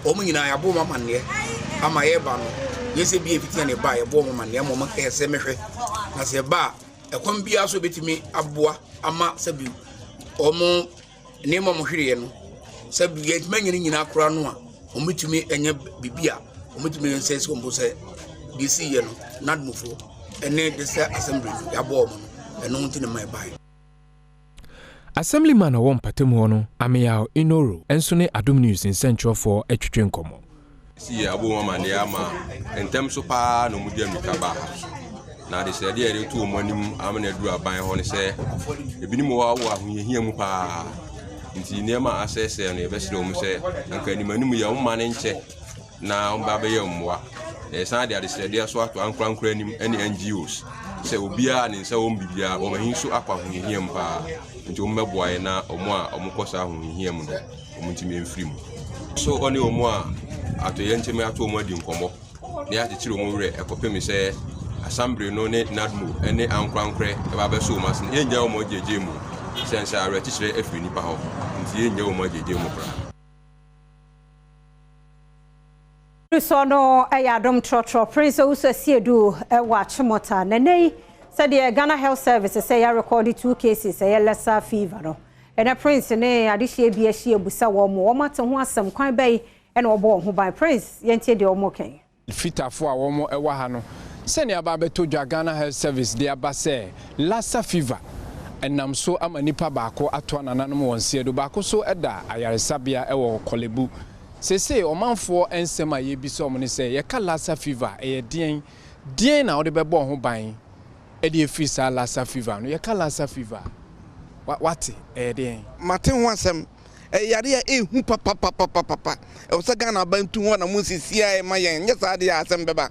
wɔn nyinaa yɛabɔ wɔn amanneɛ ama yɛreba no. Yɛn sɛ bi efitia na ɛba a yɛbɔ wɔn amanneɛ ama wɔn ɛsɛ mehwɛ. Na sɛ ɛba a Ɛkwan biara so ebetumi aboa ama sɛbi wɔn nneɛma a wɔhwereɛ no, sɛbi yɛntumi anya ne nyinaa koraa no a, wɔbɛtumi anya biribi a wɔbɛtumi de nsa asi wɔn bo sɛ deɛ ɛsiiɛ no, NADMOfoɔ ne District Assembly no yɛaboa wɔn no, ɛno nti na ɛma ɛbaeɛ.
Assemblyman a ɔwɔ mpatamu hɔ no, Ameyaw Inoro nso ne Adom News nsɛnkyerɛwfoɔ twetwe nkɔmmɔ.
Si yɛ abɔ wɔn amaneɛ ama ntɛm so paa na wɔde mmirika baa ha. Na adesrɛdeɛ a yɛde to wɔn anim ama no aduru aban hɔ ne sɛ ebinom wɔ hɔ a wɔ ahohiahia mu paa nti nneɛma a asɛesɛe no yɛbɛsrɛ wɔn sɛ anka anim anim yɛ wɔn mma no nkyɛ na wɔn ba bɛyɛ mmoa. Na yɛsan de adesrɛdeɛ so ato ankorankora anim ne NGOs sɛ obiara ne nsa wɔm biribiara wɔn ahi nso akɔ ahohiahia mu paa nti wɔn bɛboa yɛn na wɔn a wɔkɔ saa ahohiahia mu no wɔn ntumi mfiri mu. So ɔne wɔn a atoyerɛnkyɛm ato wɔn adi nkɔmmɔ na yɛakyekyere wɔn werɛ ɛkɔpem sɛ asambere no ne NADMO ne ankorankorɛ ɛba abɛso wɔn ase no, yɛngya wɔn agyegye mu sɛn sɛ awerɛkyekyerɛ afiri nnipa hɔ nti yɛngya wɔn agyegye mu koraa.
Sɔ no yɛ adom trɔtrɔ Prince Owusu Asiedu wɔ Achimota. Na ɛnnɛ yi, sɛdeɛ Ghana Health Service sɛ yɛarekɔɔde two cases ɛyɛ Lassa fever no, ɛnɛ Prince ne adehyeɛ bi ahyia abusa wɔn, wɔn ate ho asɛm, kwan bɛn na wɔbɔ wɔn ho ban. Prince, yɛntie deɛ wɔn reka yi.
Fitafo a wɔn wɔ ha no, sɛnea aba abɛtɔ dwa Ghana Health Service de aba sɛ Lassa fever nam so ama nipa baako atoa nananom wɔn seɛ do, baako nso da ayaresabea wɔ Korle Bu. Seesei ɔmanfoɔ nsɛm a yɛrebisa wɔn ne sɛ, yɛka Lassa fever a, ɛyɛ deɛn? Deɛn na wode bɛbɔ wo ho ban de afiri saa Lassa fever no? Yɛka Lassa fever a, wa, wate, ɛyɛ deɛn?
Mate ho asɛm. Ɛyɛ yareɛ a ɛhu papapapapapa. Ɛwɔ sɛ Ghana aban tu ho anamon sesiaa ma yɛn, nyɛ saa deɛ a asɛm bɛba.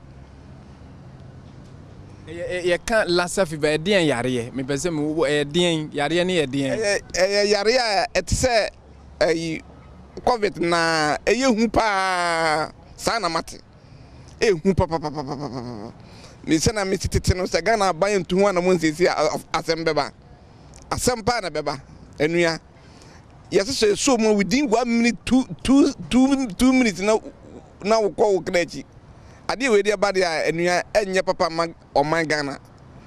Ɛyɛ yɛka Lassa fever ɛdeɛn yareɛ? Mepɛ sɛ me ɛyɛ deɛn yareɛ no yɛ deɛn?
Ɛyɛ ɛyɛ yareɛ a ɛte sɛ ɛyi covid na ɛyɛ hu paa saa na mate. Ɛhu papapapapapa. Me sɛ na mesi tete no sɛ Ghana aban ntu ho anamon siesie a asɛm bɛba. Asɛm paa na ɛbɛba. Anua. Yɛhyehyɛ so mu within one minute two two two two minutes na na wokɔ wo kra akyi. Adeɛ wei deɛ ba deɛ a anua ɛnyɛ papa ma ɔman Ghana.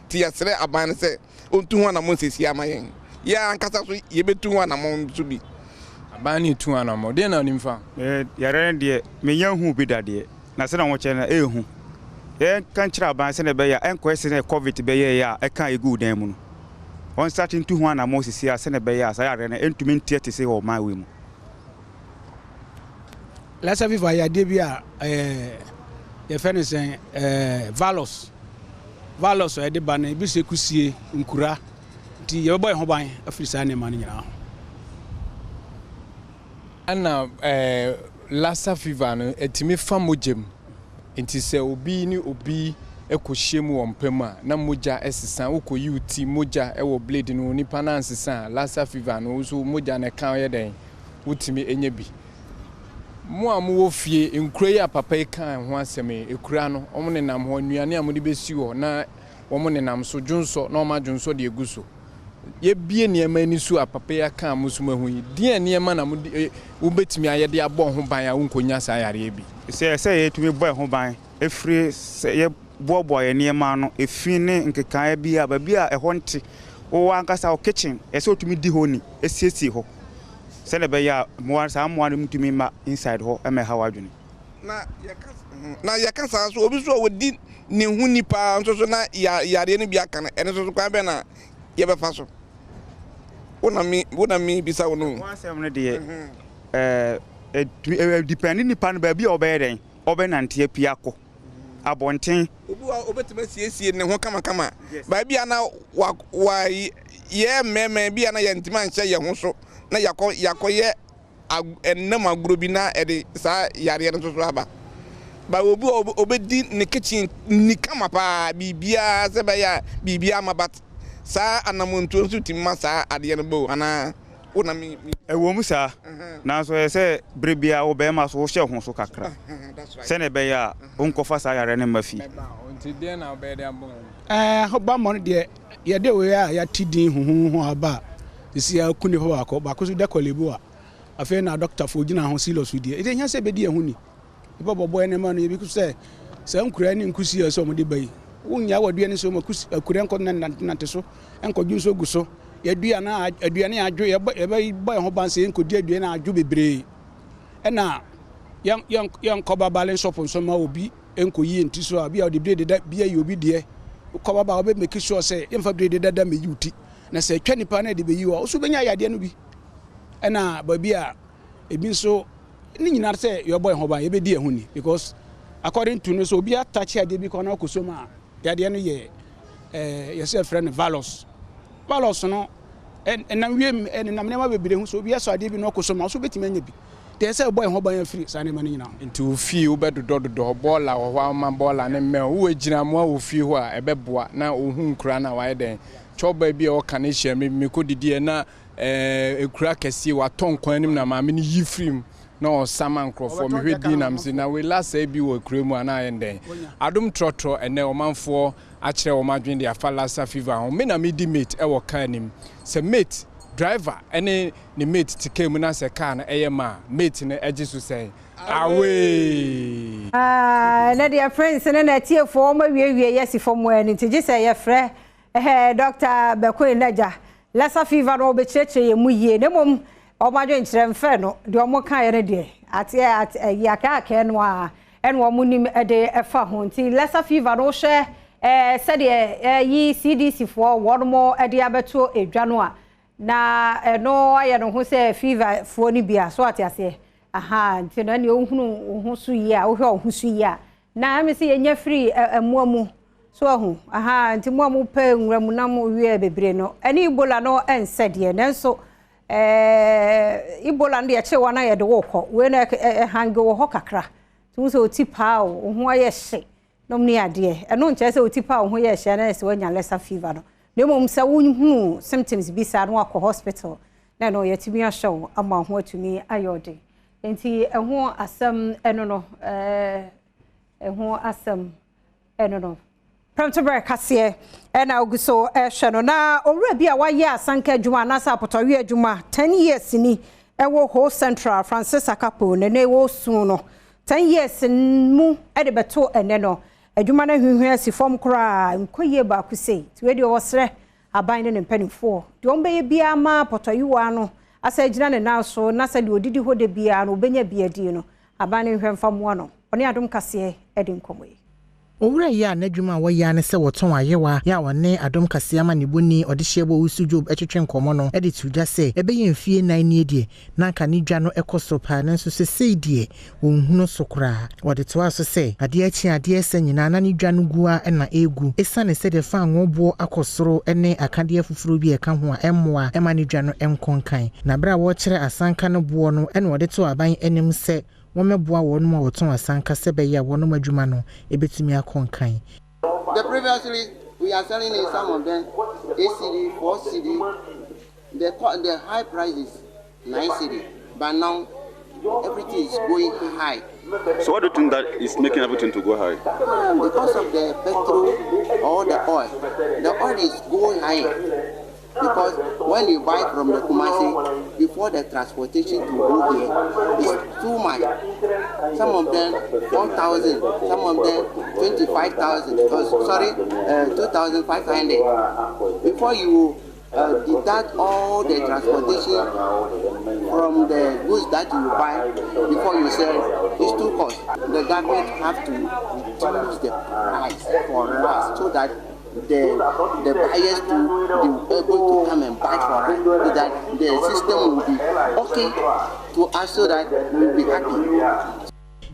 Nti yɛsrɛ aban no sɛ ɔntu ho anamɔn siesie ama yɛn. Yɛn ankasa so yɛbɛtu ho anamɔn nso bi.
Aban no retu anamɔn. Deɛn na wonim fa ho?
Me yareɛ no deɛ mennya nhuu bi da deɛ, na sɛdeɛ wɔkyerɛ no ɛyɛ hu. Yɛnka nkyerɛ aban sɛdeɛ ɛbɛyɛ a ɛnkɔyɛ sɛdeɛ covid bɛyɛeɛ a ɛkaa yɛguu dan mu no. Wɔnstate ntu ho anammɔn seesei ara sɛdeɛ ɛbɛyɛ a saa yareɛ no ɛntumi nteɛ te sei wɔ ɔman wei mu.
Lassa fever yɛ adeɛ bi a ɛɛ yɛfrɛ no sɛn ɛɛ virus. Virus a ɛde ba no ebi sɛ kusie, nkura, nti yɛbɛbɔ yɛn ho ban afiri saa nneɛma no nyinaa ho.
Ɛna eh, Lassa fever no ɛtumi fa mogya mu, nti sɛ obi ne obi kɔhyia mu wɔ mpa mu a na mogya sesa, wokɔyi wo ti mogya wɔ blade no nipa no ansesa a, Lassa fever no wo nso mogya no ɛka yɛ dɛn, wotumi nya bi. Mo a mowɔ fie, nkuro yi a papa yi kaa ho asɛm yi, ekura no, wɔn nenam hɔ, nnuane a mode bɛsi hɔ na wɔn nenam so, dwonsɔ na wɔn adwonsɔ de agu so. Yɛbue nneɛma ani so a papa yi aka a mo nso moahu yi, deɛn nneɛma na mode, eh, wobɛtumi ayɛ de abɔ ho ban a wonkɔnya saa yareɛ bi?
Sɛ sɛ yɛtumi bɔ yɛn ho ban firi sɛ yɛboaboa yɛn nneɛma ano, efi ne nkekaeɛ bi a baabi a ɛhɔ nte, wo ankasa wo kitchen, ɛsɛ sɛ wotumi di hɔ ni, siesie hɔ sɛdeɛ ɛbɛyɛ a mmoa saa mmoa no ntumi mma inside hɔ mmɛha w'adwene.
Na yɛka na yɛka saa nso, obi nso a ɔdi ne ho ni paa nso so na yareɛ no bi aka no, ɛno nso so kwan bɛn na yɛbɛfa so? Wo na me wo na mebisa wo no.
Ɛho asɛm no deɛ, ɛɛ ɛtumi ɛ depend nipa no baabi a ɔbɛyɛ dɛn ɔbɛnante apue akɔ abɔnten.
Obi wɔ hɔ a obetumi asiesie ne ho kamakama, baabi a na wa wa yɛ mmarima bi a na yɛntumi anhyɛ yɛn ho so na yɛakɔ yɛakɔyɛ ɛnna mu agorɔ bi na ɛde saa yareɛ no nso so aba. Ba obi wɔ obedi ne kitchen ni kama paa biribiara sɛ bɛyɛ a biribiara ma but saa anamontuo nso tumi ma saa adeɛ no ba o anaa wo na me.
Ɛwom saa, nanso ɛsɛ sɛ bere biara wo barima so wohyɛ wo ho so kakra sɛnea ɛbɛyɛ a wonkɔfa saa yareɛ no mma fie.
Ɛɛ, ahobammɔ no deɛ, yɛde wei a yɛate din huhuuhu aba a, seesei aku nnipa baako, baako nso da Korle Bu a afei na adɔkotafoɔ gyina ho serious deɛ, ɛdeɛ ɛhia sɛ yɛbɛdi yɛn ho ni. Nnipa bɔbɔ yɛn nneɛma no, yɛbi sɛ saa nkuraa ne nkusie a ɛsɛ wɔde ba yi, wonnya w'aduane nso ma kus akuraa nkɔ nantenante so, nkɔdwo nso gu so. Yɛdua na aduane adwo, yɛbɔ yɛbɛbɔ yɛn ho ban sɛ yɛnkɔdi aduane adwo bebree. Ɛna yɛn yɛn yɛnkɔ babale nsɔpo nso ma obi nkɔyi yɛn ti so a, bi a ɔde bire deda bi ayi obi deɛ. Wokɔ baba a wobɛ make sure sɛ yɛmfa bire deda mmɛyi wo ti. Na sɛ atwa nipa na ɛde bɛyi wo a, wo nso wobɛnya yadeɛ no bi. Ɛna baabi a ebi nso ne nyinaa sɛ yɛbɔ yɛn ho ban, yɛbɛdi yɛn ho ni because according to no sɛ obi atakye adeɛ bi kɔ na ɔkɔ so mu a, yadeɛ no yɛ ɛɛ yɛsɛ yɛfrɛ no valors. Valors no ɛnam wiem ɛnenam nneɛma bebree ho sɛ obi asɔ adeɛ bi na ɔkɔ so mu a, wo nso wobɛtumi anya bi. Nti ɛsɛ sɛ yɛbɔ yɛn ho ban afiri saa nneɛma no nyinaa ho.
Nti wo fie wobɛdodɔdodɔ hɔ, bɔɔla wɔ hɔ a woma bɔɔla no mmɛn wo, wowɔ agyinamoa wɔ fie hɔ a ɛbɛboa na wohu nkura no a wayɛ dɛn. Kyɔba bi a ɔka no hyia me mekɔdidiiɛ na Ekura kɛseɛ watɔ nkwan no mu na maame no yi firi mu na ɔsa ma nkurɔfoɔ mehwɛ din na mese na wei lasa bi wɔ ekura mu anaa ayɛ ndɛn adom trɔtrɔ ɛnɛ ɔmanfoɔ akyerɛ wɔn adwene de afa lassa fever ho me na medi mate ɛwɔ car nim sɛ mate driver ɛne ne mate te car mu na sɛ car no ɛyɛ ma a mate no ɛgye so sɛn away.
Ah, ɛnɛ deɛ Prince ne n'atiefoɔ wɔn awiewie yɛ si fam ɛno nti gye sɛ yɛfrɛ eh, Dr. Bɛkoe Nagya Lassa fever no wɔbɛkyerɛkyerɛ yɛn mu yie na mmom wɔn adwenkyerɛ mfɛ no deɛ wɔn kaeɛ no deɛ ateɛ ate ɛyi akɛakɛɛ no a ɛna wɔn nim de ɛfa ho nti Lassa fever no wohwɛ ɛɛ sɛdeɛ ɛyi CDC foɔ wɔn mo de abɛto edwa no a na ɛno ayɛ no ho sɛ fever foɔ no bi a so ate aseɛ aha nti no ɛne ohunu wo ho so yie a wohwɛ wo ho so yie a Na ɛme sɛ yɛnya firi mmoa mu. So wahu? Ahaa, nti mo a mopɛ nwura mu nam wie bebree no, ɛne Ebola no ɛnsɛ deɛ, nanso ɛɛ Ebola no deɛ ɛkye wa na yɛde wo kɔ, wei no ɛhange wɔ hɔ kakra. Nti wo sɛ oti paa o, wo ho ayɛ hye, nom ne adeɛ. Ɛno nkyerɛ sɛ oti paa wo ho yɛ hye na ɛsɛ wanya Lassa fever no. Na mmom sɛ wohunu symptoms bi saa na wakɔ hospital, na ɛno yɛatumi ahyɛ wo ama wo ho atumi ayɛ ɔden. Nti ɛho asɛm ɛno no ɛɛ ɛho asɛm ɛno no. Prɛmtoberɛ kaseɛ ɛna ogu so ɛhwɛ no na owura bi a wayɛ asanka adwuma anaasɛ apɔtɔwe adwuma 10 years ni ɛwɔ Ho Central Francis Akapo na ɛnɛ ɛwɔ su no 10 years mu ɛde bɛto ɛnɛ no adwuma no ahwihwi asi fam koraa nkɔ yie baako sei nti wei deɛ ɔsrɛ Aban ne ne mpanimfoɔ, deɛ wɔbɛyɛ biara ma pɔtɔyowa no asan agyina ne nan so na sɛdeɛ ɔdidi hɔ da biara no ɔbɛnya bi adie no, aban no nhwɛ mfa mmoa no. Ɔne Adom Kaseɛ adi nkɔmmɔ yi.
Owura yi a n'adwuma a wɔyɛ ara ne sɛ wɔtɔn ayewa yɛ a ɔne Adom Kaseɛ amanebɔni Ɔdehyeɛbɔ Owusu Job twetwe nkɔmmɔ no de too dwa sɛ ɛbɛyɛ mfie nnan nie deɛ na anka ne dwa no kɔ soro paa nanso sesei deɛ wɔnhunu so koraa. Ɔde toaa so sɛ adeɛ akye adeɛ resa nyinaa na ne dwa no gu ara na ɛregu ɛsiane sɛdeɛ fangoo boɔ akɔ soro ne akadeɛ afoforɔ bi a ɛka ho a ɛmmoa mma ne dwa no nkɔ nkan. Na berɛ a wɔrekyerɛ asanka no boɔ no na ɔde too aban anim sɛ wɔmmɛboa wɔnom a wɔtɔn asanka sɛ ɛbɛyɛ a wɔnom adwuma no bɛtumi akɔ nkan.
The previously we are selling it some of them eight cedi, four cedi, the the high price is nine cedi but now everything is going high.
So what do you think that is making everything to go high?
Um, because of the petrol or the oil. The oil is going higher because when you buy from the Kumasi, before the transportation to go here is too much. Some of them 4,000, some of them 25,000, oh, sorry, uh, 2,500. Before you uh, deduct all the transportation from the goods that you buy before you sell, it's too cost. The government have to reduce the price for us so that the the buyers to be able to come and buy for us so that the system will be okay to us so that we will be happy.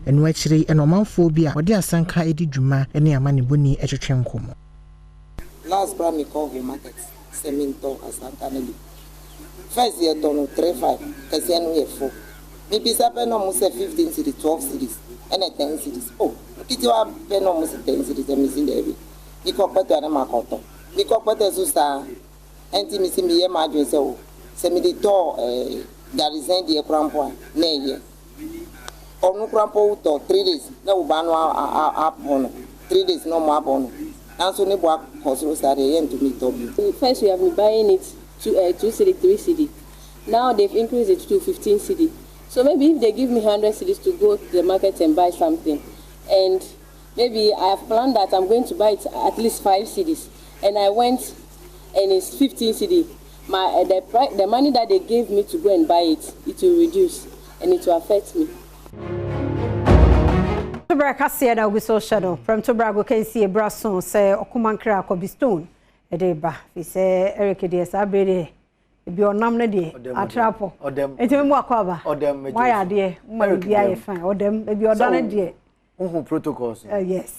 Ɛno akyiri yi na ɔmanfoɔ bi a wɔde asanka di dwuma ne amanebɔni twetwe nkɔmmɔ.
Last koraa me kɔɔ Ho market sɛ me ntɔ asanka no bi. First yɛ tɔ no tre five, kɛseɛ no yɛ four. Me bisa pɛ na ɔmo sɛ 15 cedis, 12 cedis ɛna 10 cedis. Oh, nketewa pɛ na ɔmo se 10 cedis ɛ me se daabi. Me kɔ kpɛtɛ a na ma kɔ tɔ. Me kɔ kpɛtɛ so saa ɛnti me se me yɛ m'adwene sɛ oh sɛ me de tɔɔ eh dadesɛn deɛ koraa mpo a na ɛyɛ. Ɔno koraa mpo wo tɔ three days na wo ba no abɔ no three days na ɔmo abɔ no nanso ne bo akɔ soro saa deɛ yɛntumi tɔ bio.
First we have been buying it two eh two cedi three cedi now they've increased it to 15 cedi so maybe if they give me 100 cedis to go to the market and buy something and maybe I have planned that I'm going to buy it at least five cedis and I went and it's 15 cedi my eh, the price the money that they gave me to go and buy it it will reduce and it will affect me.
Tobrɛ kaseɛ na ogu so hyɛ no prɛmto brago kansie bra so sɛ ɔkomankra akɔbi stone ɛde ba fi sɛ Eric deɛ saa bere deɛ ebi ɔnam no deɛ atrapɔ nti mu akɔ aba mo ayɛ adeɛ mo ma biribi ayɛ fine ɔdɛm ebi ɔda no deɛ
wohu protocols
uh, yes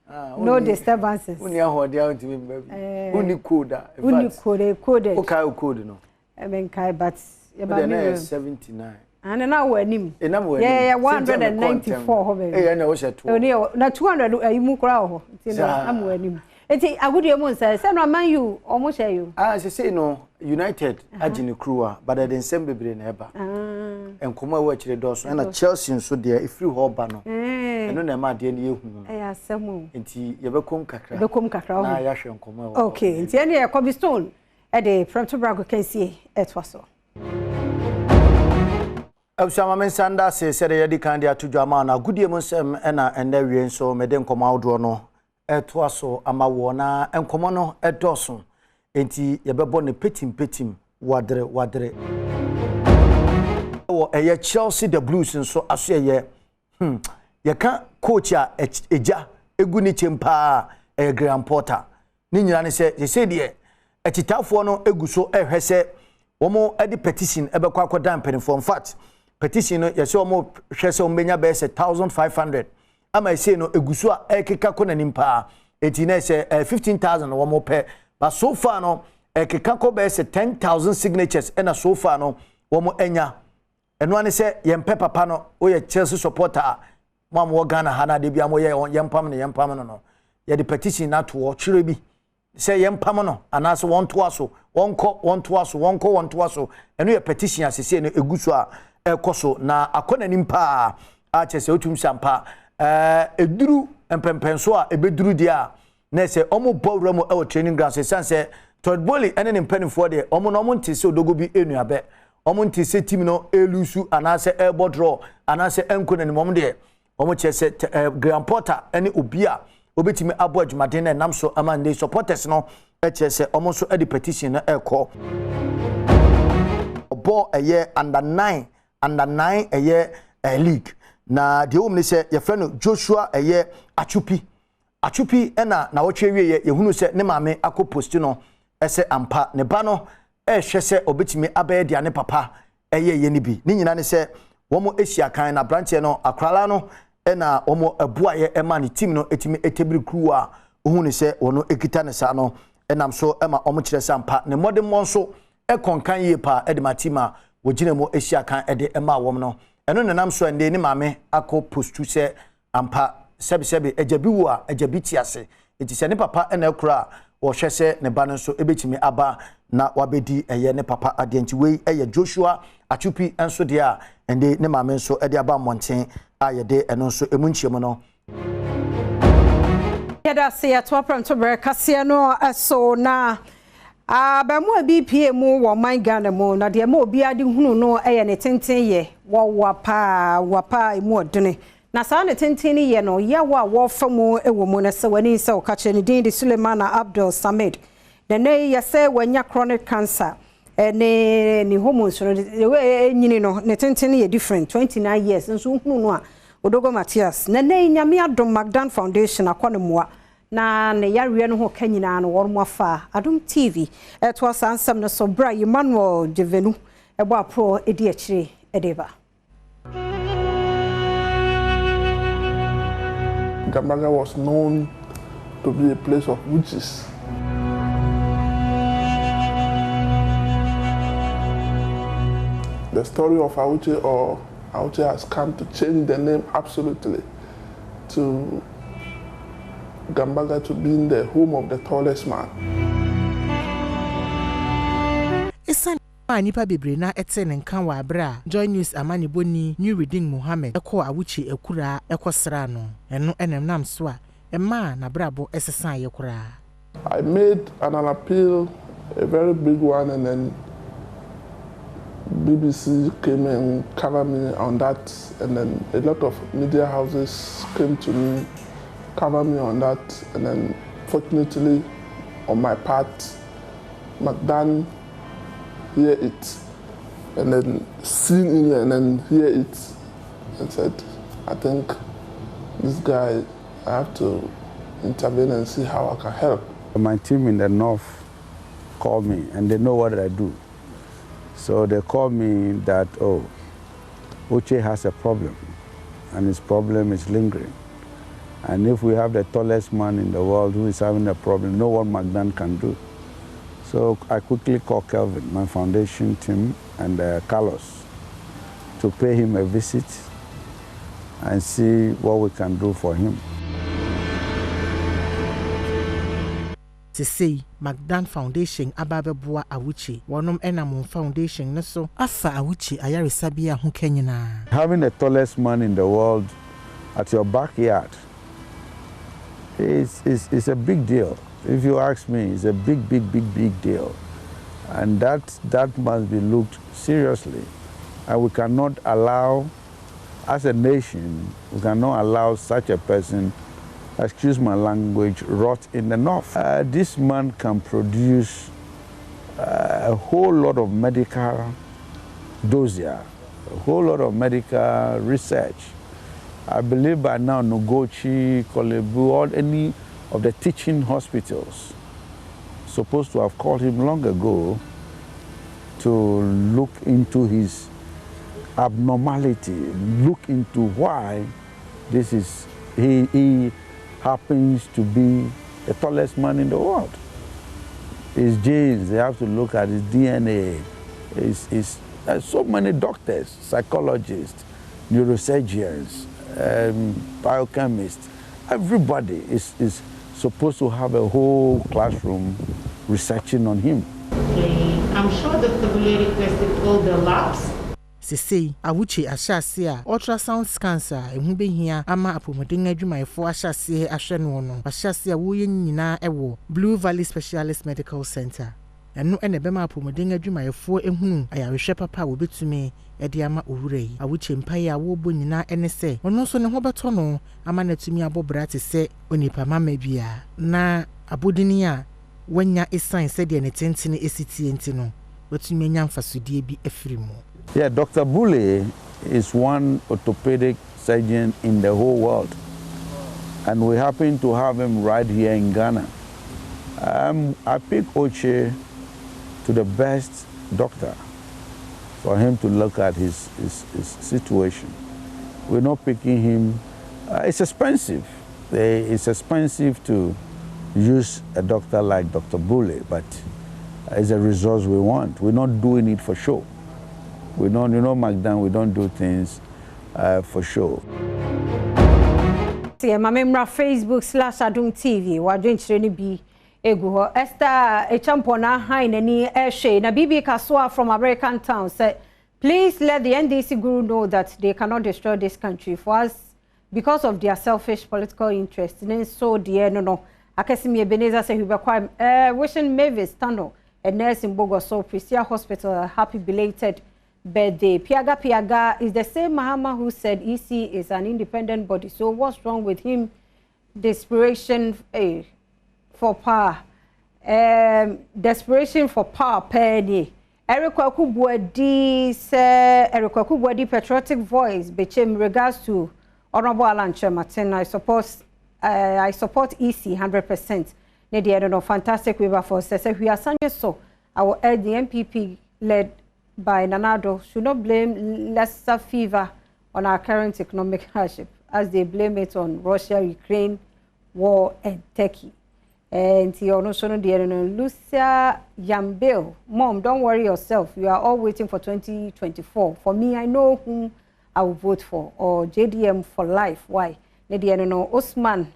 ah, no disturbances
wonni ahoɔden a wontumi mma bi eh, wonni code a
wonni code eh, coded
wokae wo code no
menkae but
yɛba me room 79
ane na wɔ anim
ɛnam wɔ anim
yɛyɛ 194 hɔ baabi
ɛyɛ na wohyɛ toɔ
ɛne na 200 ayi mu koraa wɔ hɔ nti na am wɔ anim nti agodie mu nsɛ sɛ no man you ɔmo hyɛ you
ah sɛ no United agye ne kuruwa but ɛde nsɛm bebree na ɛba. Ah. Nkɔmɔ a ɛwɔ akyire dɔɔso ɛna Chelsea nso deɛ ɛfiri hɔ ba no eh. ɛno na ɛma adeɛ no yɛ hu no.
Ɛyɛ asɛm o.
Nti yɛbɛkɔm kakra.
Yɛbɛkɔm kakra
na yɛahwɛ nkɔmɔ ɛwɔ.
Okay nti ɛne yɛ Kobe Stone ɛde Prɛmto Brago kansie ɛtoa so.
Abusua ma me nsa nda ase sɛdeɛ yɛadi kan de ato dwa ama no agodie mu nsɛm ɛna ɛnnɛ awie nso mede nkɔmɔ ahodoɔ no retoa so ama woɔ na nkɔmmɔ no dɔɔso enti yɛbɛbɔ no petimpetim wadere wadere. Wɔ ɛyɛ Chelsea the Blues nso asoɛyɛ hmm yɛka coach a egya egu ne kyɛm paa ɛyɛ Graham Potter ne nyinaa ne sɛ sesei deɛ akyitaafoɔ no egu so ɛhwɛ sɛ wɔn de petition ɛbɛkɔ akɔdan mpanimfoɔ in fact petition no yɛsɛ wɔn hwɛ sɛ wɔn bɛnya bɛyɛ sɛ 1500 ama ɛsei no egu so a ɛrekeka kɔ n'anim paa eti na ɛsɛ ɛɛ 15000 na wɔn pɛ but so far no ɛkeka kɔ bɛyɛ sɛ 10000 signatures ɛna so far no wɔn anya ɛno ane sɛ yɛn pɛ papa no woyɛ Chelsea supporter a mo a mowɔ Ghana ha na adeɛ bi a moyɛ yɛn pam no yɛn pam no no yɛde petition no ato hɔ twerɛ bi sɛ yɛmpam no anaasɛ wɔntoa so, wɔnkɔ, wɔntoa so, wɔnkɔ, wɔntoa so. Ɛno yɛ petition a seesei no ɛgu so a ɛrekɔ so na akɔ n'anim paa a kyerɛ sɛ wotumi sɛ ampa ɛɛ ɛduru mpɛmpɛnso a ɛbɛduru deɛ a na ɛsɛ wɔn bɔ wura mu wɔ training ground so ɛsiane sɛ Todd Boehly ɛne ne mpanimfoɔ deɛ wɔn no wɔn nte sɛ odogo bi enuabɛ wɔn nte sɛ team no ɛlusu anaasɛ ɛrebɔ draw anaasɛ ɛnkɔ n'anim wɔn deɛ Wɔkyerɛ sɛ eh, Graham Potter ne obi a obetumi abɔ adwumaden na ɛnam so ama nnɛ supporters no kyerɛ sɛ wɔn nso de petition no ɛrekɔ. Ɔbɔ ɛyɛ under nine under nine ɛyɛ eh, league na deɛ wɔm ne sɛ yɛfrɛ no Joshua ɛyɛ Achupi. Atwopi na nawɔtwe awieɛ yɛhunu sɛ ne maame akɔ posti no sɛ ampa ne ba no rehwɛ sɛ ɔbɛtumi abɛyɛ deɛ ne papa yɛeɛ no bi. Ne nyinaa ne sɛ wɔn ahyia kan na aberanteɛ no akoralaa no na wɔn boaeɛ ma ne team no tumi tɛbiri kuruwa a wohu no sɛ wɔn kita no saa no nam so ma wɔn kyerɛ sɛ ampa ne mmɔdemmɔ nso kɔ nkan yie paa de ma team a wɔgyina mu hyia kan de maa wɔn no. Ɛno na ɛnam so a nnɛ ne maame akɔ postu sɛ Ampa, sɛbesɛbe, agya bi wu a, agya bi te ase. Enti sɛ ne papa na ɛkora a, wɔhwɛ sɛ ne ba no nso bɛtumi aba na wabɛdi ɛyɛ ne papa adeɛ. Nti wei yɛ Joshua Atwupi nso deɛ a ɛnde ne maame nso de aba mmɔnten a yɛde ɛno nso ɛmu nkyɛmu no.
Yɛda ase yɛtoa prɛmtoberɛ kaseɛ no so na Abaamua bi pue mu wɔ ɔman Ghana mu na deɛ ɛma obiara de hunu no yɛ ne tenten yɛ. Wɔwa paa, wa paa emu ɔdene. Na saa ne tenten no yɛ no yaw a wɔrefa mu wɔ mu no sɛ w'ani nsɛ wo ka kyerɛ. Ne din de Sulemana Abdul Samid. Na nnɛ yi yɛsɛ wanya chronic cancer ne ne hormones no the way ɛnyini no ne tenten no yɛ different 29 years nso wohunu no a Odogo Matthias. Na nnɛ yi Nyame adom McDan Foundation akɔ no mmoa na ne yareɛ no ho ka nyinaa no wɔnom afa. Adom TV ɛtoa saa nsɛm no so berɛ a Emmanuel Gyevenu ɛbɔ aporɔ di akyire de ba.
Gambaga was known to be a place of witches. The story of Awuche or Awuche has come to change the name absolutely to Gambaga to being the home of the tallest man.
Esiane a nnipa bebree no ara tee ne nka wɔ aber a Joy News amanebɔni Nurudeen Mohammed kɔɔ Awuchi akuraa kɔsraa no, ɛno na ɛnam so a ɛmaa n'abrabɔ sesaeɛ koraa.
I made an an appeal, a very big one, and then BBC came and covered me on that, and then a lot of media houses came to me, cover me on that, and then fortunately, on my part, McDan hear it, and then seen it, and then hear it, and said, I think this guy, I have to intervene and see how I can help.
My team in the north called me, and they know what I do. So they called me that, oh, Uche has a problem, and his problem is lingering. And if we have the tallest man in the world who is having a problem, no one McDan can do. So I quickly called Kelvin, my foundation team, and Carlos to pay him a visit and see what we can do for him.
Sesei, McDan Foundation aba abɛboa Awuchi. Wɔnom nam wɔn foundation no so afa Awuchi ayaresabea ho ka nyinaa.
Having the tallest man in the world at your backyard is, is, is a big deal. If you ask me, it's a big, big, big, big deal. And that, that must be looked seriously. And we cannot allow, as a nation, we cannot allow such a person, excuse my language, rot in the north. This man can produce a whole lot of medical dossier, a whole lot of medical research. I believe by now Noguchi, Korle Bu, or any of the teaching hospitals supposed to have called him long ago to look into his abnormality, look into why this is, he happens to be the tallest man in the world. His genes, they have to look at his DNA. There's so many doctors, psychologists, neurosurgeons, biochemists. Everybody is supposed to have a whole classroom researching on him.
Okay, I'm sure Dr. Bule requested all the labs.
Sesei, Awuchi ahyɛ ase a ultrasound scans a ɛho behia ama apɔmuden adwumayɛfo ahyɛ aseɛ ahwɛ noɔ no, wahyɛ ase a wɔreyɛ ne nyinaa wɔ Blue Valley Specialist Medical Centre. Ɛno na ɛbɛma apɔmuden adwumayɛfoɔ ahunu ayarehwɛ papa a wɔbɛtumi de ama owura yi. Awuchi mpaeɛ a wɔrebɔ nyinaa ne sɛ ɔno nso ne ho bɛtɔ no ama no atumi abɔ bra te sɛ onipa mama biara na abodini a wanya esiane sɛdeɛ ne tentene si teɛ nti no, watumi anya mfasodeɛ bi afiri mu.
Yeah, Doctor Bule is one orthopedic surgeon in the whole world. And we happen to have him right here in Ghana. Um, I pick Oche to the best doctor for him to look at his, his, his situation. We're not picking him. Uh, it's expensive. It's expensive to use a doctor like Dr. Bulley, but it's a resource we want. We're not doing it for show. We don't, you know, McDan, we don't do things uh, for show.
Sɛ ma memmra Facebook slash Adom TV w'adwenkyerɛ no bi egu hɔ. Esther Echampon ahan n'ani ɛhwɛ na BB Kasoa from American Town sɛ please let the NDC guru know that they cannot destroy this country for us because of their selfish political interest. Ne nso deɛ no no Akasimi Ebenezer sɛ Hubert uh, wishing Mavis Tano a nurse in Bogoso Prisia Hospital a happy belated birthday. Piaga Piaga is the same Mahama who said EC is an independent body. So what's wrong with him? Desperation eh, for power. Um, desperation for power pɛɛ Eric Kwaku Buadi sɛ Eric Kwaku Buadi patriotic voice Bechem regards to Honorable Alan Kyerematen. I support EC 100%. Ne deɛ no fantastic river for sɛ sɛ hwiasanye so I will urge the NPP led by Nana Addo should not blame Lassa fever on our current economic hardship as they blame it on Russia, Ukraine war and Turkey. Nti ɔno nso no deɛ no Lucia Yambil, "Mom, don't worry yourself. You are all waiting for 2024. For me, I know whom I will vote for, or JDM for life. Why?" Ne deɛ no no Osman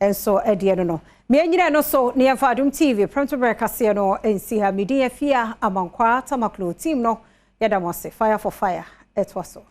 nso deɛ no no mmiɛnyina no so ne yɛmfa Adom TV prɛmtoberɛ kaseɛ no nsi ha. Medin Afia Amankwa Tamaklo team no yɛda mo ase. Fire for fire ɛtoa so.